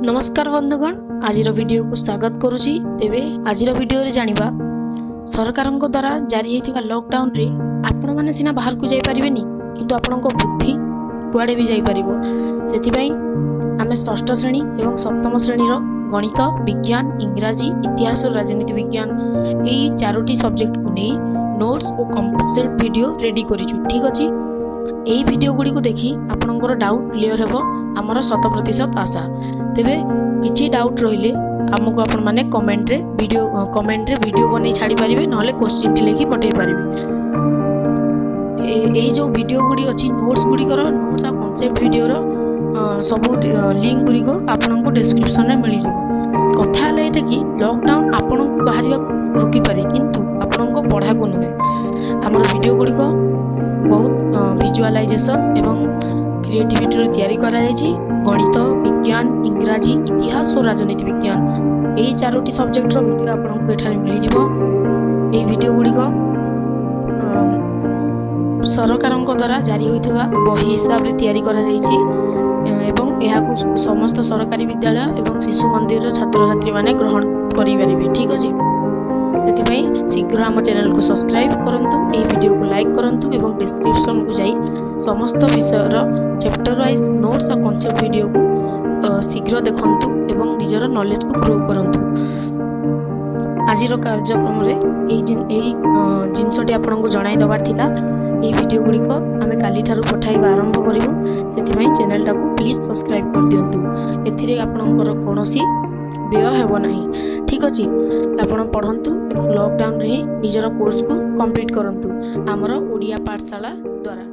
ନମସ୍କାର ବନ୍ଧୁଗଣ, ଆଜିର ଭିଡ଼ିଓକୁ ସ୍ୱାଗତ କରୁଛି। ତେବେ ଆଜିର ଭିଡ଼ିଓରେ ଜାଣିବା, ସରକାରଙ୍କ ଦ୍ୱାରା ଜାରି ହୋଇଥିବା ଲକଡାଉନରେ ଆପଣମାନେ ସିନା ବାହାରକୁ ଯାଇପାରିବେନି, କିନ୍ତୁ ଆପଣଙ୍କ ବୁଦ୍ଧି କୁଆଡ଼େ ବି ଯାଇପାରିବ। ସେଥିପାଇଁ ଆମେ ଷଷ୍ଠ ଶ୍ରେଣୀ ଏବଂ ସପ୍ତମ ଶ୍ରେଣୀର ଗଣିତ, ବିଜ୍ଞାନ, ଇଂରାଜୀ, ଇତିହାସ ଓ ରାଜନୀତି ବିଜ୍ଞାନ ଏଇ ଚାରୋଟି ସବଜେକ୍ଟକୁ ନେଇ ନୋଟ୍ସ ଓ କନସେପ୍ଟ ଭିଡ଼ିଓ ରେଡ଼ି କରିଛୁ। ଠିକ୍ ଅଛି, ଏହି ଭିଡ଼ିଓ ଗୁଡ଼ିକୁ ଦେଖି ଆପଣଙ୍କର ଡାଉଟ୍ କ୍ଲିଅର୍ ହେବ, ଆମର 100% ଆଶା। ତେବେ କିଛି ଡାଉଟ୍ ରହିଲେ ଆମକୁ ଆପଣମାନେ କମେଣ୍ଟରେ ଭିଡ଼ିଓ ବନେଇ ଛାଡ଼ିପାରିବେ, ନହେଲେ କୋଶ୍ଚିନ୍ଟି ଲେଖି ପଠାଇ ପାରିବେ। ଏଇ ଯେଉଁ ଭିଡ଼ିଓ ଗୁଡ଼ିକ ଅଛି, ନୋଟ୍ସ ଗୁଡ଼ିକର, ନୋଟ୍ସ ଆଉ କନସେପ୍ଟ ଭିଡ଼ିଓର ସବୁ ଲିଙ୍କ ଗୁଡ଼ିକ ଆପଣଙ୍କୁ ଡେସ୍କ୍ରିପସନ୍ରେ ମିଳିଯିବ। କଥା ହେଲା ଏଇଟା କି ଲକଡାଉନ୍ ଆପଣଙ୍କୁ ବାହାରିବାକୁ ରୋକିପାରେ, କିନ୍ତୁ ଆପଣଙ୍କ ପଢ଼ାକୁ ନୁହେଁ। ଆମର ଭିଡ଼ିଓ ଗୁଡ଼ିକ ବହୁତ ଭିଜୁଆଲାଇଜେସନ୍ ଏବଂ କ୍ରିଏଟିଭିଟିରୁ ତିଆରି କରାଯାଇଛି। ଗଣିତ, ବିଜ୍ଞାନ, ଇଂରାଜୀ, ଇତିହାସ ଓ ରାଜନୀତି ବିଜ୍ଞାନ ଏହି ଚାରୋଟି ସବଜେକ୍ଟର ଭିଡ଼ିଓ ଆପଣଙ୍କୁ ଏଠାରେ ମିଳିଯିବ। ଏହି ଭିଡ଼ିଓ ଗୁଡ଼ିକ ସରକାରଙ୍କ ଦ୍ୱାରା ଜାରି ହୋଇଥିବା ବହି ହିସାବରେ ତିଆରି କରାଯାଇଛି ଏବଂ ଏହାକୁ ସମସ୍ତ ସରକାରୀ ବିଦ୍ୟାଳୟ ଏବଂ ଶିଶୁ ମନ୍ଦିରର ଛାତ୍ରଛାତ୍ରୀମାନେ ଗ୍ରହଣ କରିପାରିବେ। ଠିକ୍ ଅଛି, ସେଥିପାଇଁ ଶୀଘ୍ର ଆମ ଚ୍ୟାନେଲକୁ ସବସ୍କ୍ରାଇବ୍ କରନ୍ତୁ, ଏହି ଭିଡ଼ିଓକୁ ଲାଇକ୍ କରନ୍ତୁ ଏବଂ ଡିସ୍କ୍ରିପସନ୍କୁ ଯାଇ ସମସ୍ତ ବିଷୟର ଚାପ୍ଟର ୱାଇଜ୍ ନୋଟ୍ସ ଆଉ କନସେପ୍ଟ ଭିଡ଼ିଓକୁ ଶୀଘ୍ର ଦେଖନ୍ତୁ ଏବଂ ନିଜର ନଲେଜକୁ ଗ୍ରୋ କରନ୍ତୁ। ଆଜିର କାର୍ଯ୍ୟକ୍ରମରେ ଏଇ ଜିନିଷଟି ଆପଣଙ୍କୁ ଜଣାଇ ଦେବାର ଥିଲା। ଏହି ଭିଡ଼ିଓ ଗୁଡ଼ିକ ଆମେ କାଲିଠାରୁ ପଠାଇବା ଆରମ୍ଭ କରିବୁ, ସେଥିପାଇଁ ଚ୍ୟାନେଲଟାକୁ ପ୍ଲିଜ୍ ସବସ୍କ୍ରାଇବ୍ କରିଦିଅନ୍ତୁ। ଏଥିରେ ଆପଣଙ୍କର କୌଣସି ବ୍ୟୟ ହେବ ନାହିଁ। ଠିକ୍ ଅଛି, ଆପଣ ପଢ଼ନ୍ତୁ ଏବଂ ଲକଡାଉନରେ ହିଁ ନିଜର କୋର୍ସକୁ କମ୍ପ୍ଲିଟ୍ କରନ୍ତୁ ଆମର ଓଡ଼ିଆ ପାଠଶାଳା ଦ୍ୱାରା।